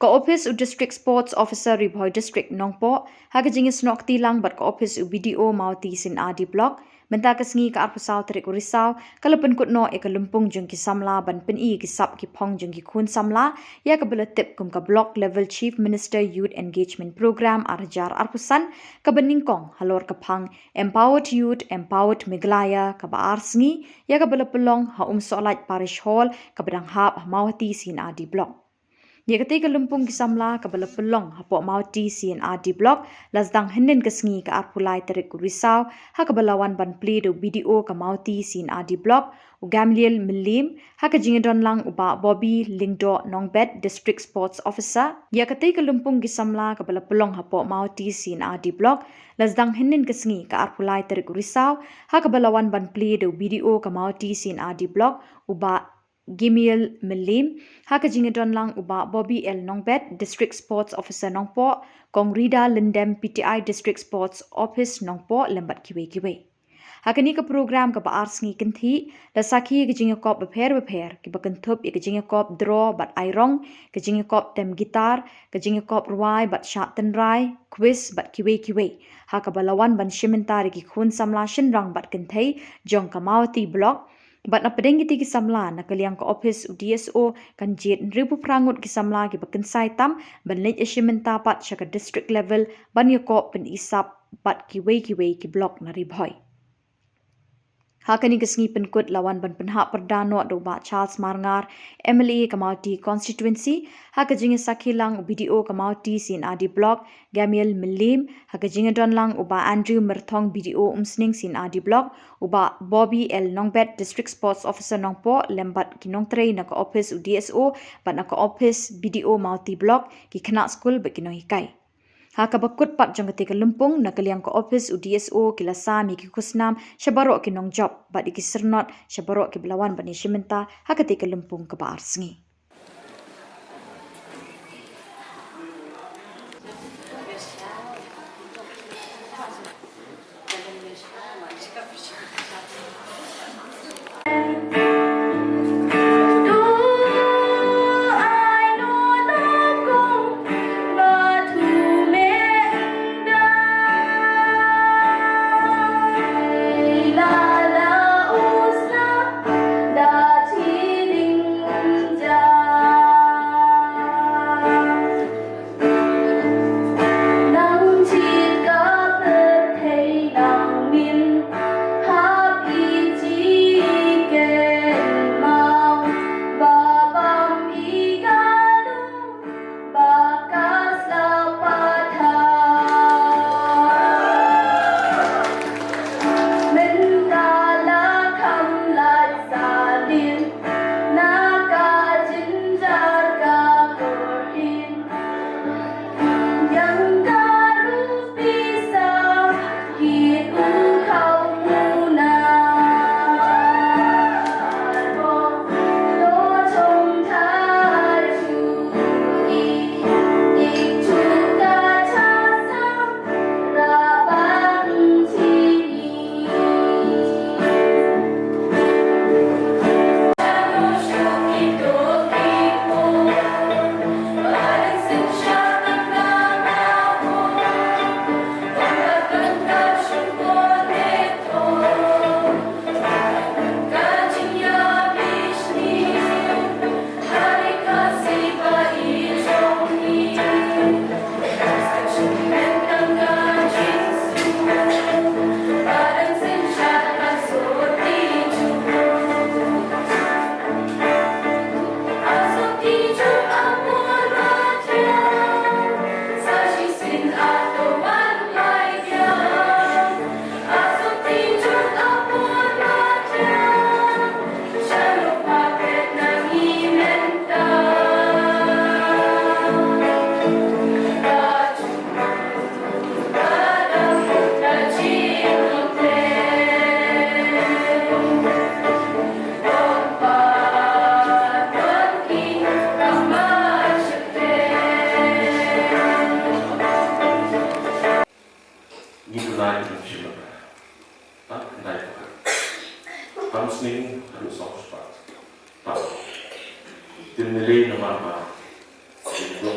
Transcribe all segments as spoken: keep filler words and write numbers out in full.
Ka ophis u District Sports Officer Ri Bhoi District Nongpoh, ha ka jingïasnoh kti lang bad ka ophis u B D O Mawti C&RD Block, mynta ka sngi ka arphew saw tarik u Risaw, ka la pynkut noh ïa ka lympung jong ki samla ban pyni ki sap ki phong jong ki khun samla, ïa kaba la tip kum ka Block Level Chief Minister Youth Engagement Programme ar hajar arphew san, kaba nyngkong halor ka phang Empowered Youth, Empowered Meghalaya, kaba ar sngi, ïa kaba la pynlong ha Umsohlait Parish Hall, kaba dang hap ha Mawhati C&RD Block. Ïa katei ka lympung ki samla kaba la pynlong hapoh Mawhati C&RD Block, la sdang hynnin ka sngi ka arphew lai tarik u Risaw, ha kaba la wan ban plie da u B D O ka Mawhati C&RD Block, u Gamliel Mylliem, ha ka jingïadon lang u Bah Bobby Lyngdoh Nongbet, District Sports Officer. Ïa katei ka lympung ki samla kaba la pynlong hapoh Mawhati C&RD Block, la sdang hynnin ka sngi ka arphew lai tarik u Risaw, ha kaba la wan ban plie da u B D O ka Mawhati C&RD Block, u Bah Gimiel Mylliem, ha ka jingïadon lang u Bah Bobby L Nongbet, District Sports Officer Nongpoh, Kong Rida Lyndem, P T I District Sports Office Nongpoh, lem bad kiwei kiwei. Ha kane ka program kaba ar sngi kynthih, la sakhi ka jingïakop bapher bapher, kiba kynthup ïa ka jingïakop draw bad ai rong, ka jingïakop tem guitar, ka jingïakop rwai bad shad tynrai, quiz bad kiwei kiwei. Ha kaba la wan ban shim bynta ïa ki khun samla shynrang bad kynthei jong ka Mawhati Block, bad na pdeng kitei ki samla, na ka liang ka ophis u D S O, kan jied hynriewphew phra ngut ki samla kiba kynsai tam ban leit ïashim bynta pat sha ka district level, ban ïakop pyni sap bad kiwei kiwei ki block na Ri Bhoi. Ha kane ka sngi pynkut la wan ban pynhap pyrda noh da u Bah Charles Marngar, M L A ka Mawhati Constituency, ha ka jingïasakhi lang u B D O ka Mawhati C&RD Block, Gamiel Mylliem, ha ka jingïadon lang u Bah Andrew Myrthong, B D O Umsning C&RD Block, u Bah Bobby L Nongbet, District Sports Officer Nongpoh, lem bad ki nongtrei na ka ophis u D S O bad na ka ophis B D O Mawhati Block, ki khynnah skul bad ki nonghikai. Ha kaba kut pat jong katei ka lympung, na ka liang ka ophis u D S O ki la sam ïa ki khusnam sha baroh ki nongjop bad ïa ki syrnod sha baroh kiba la wan ban ïashim bynta ha katei ka lympung kaba ar sngi.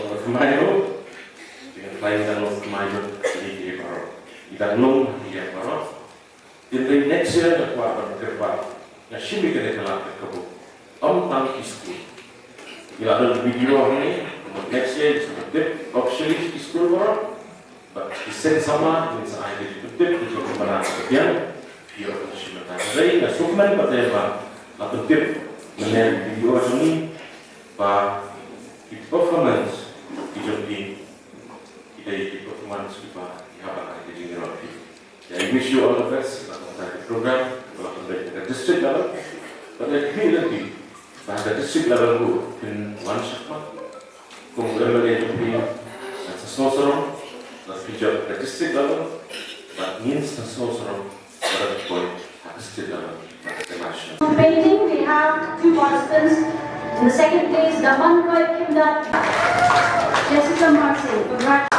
Kmai ruh, ki dang long kmai ruh, ki dang long ki ïa baroh. Hynrei next year nga kwah ban kyrpad, nga shim ïa kane ka lad ka kaba ym tang ki skul. Ngi la don video hangne, next year ngi sa tip officially ki skul baroh. Bad ki seng samla ngin sa ai ka jingpyntip ka jong ka bynta ka biang. Ïa ka shim mynta. Hynrei nga sngewkmen pat ba la pyntip mynne video jong ngi ba ki performance ki jong ki, ki dei ki performance kiba ki hap ban ai ka jingïarap. I wish you all the best na ka bynta ka program ba la pynlong ha ka district level. Bad ïa ki lynti ba ha ka district level ruh kin wan shakhmat. Kum u M L A jong phi, ngan sa sngewsarong ba phi jop ha ka district level, bad ngin sa sngewsarong ba phi poi ha ka state level bad ha ka national. Painting, we have two participants. In the second place, Daman Roy Kimdat, Jessica Martin. Congratulations.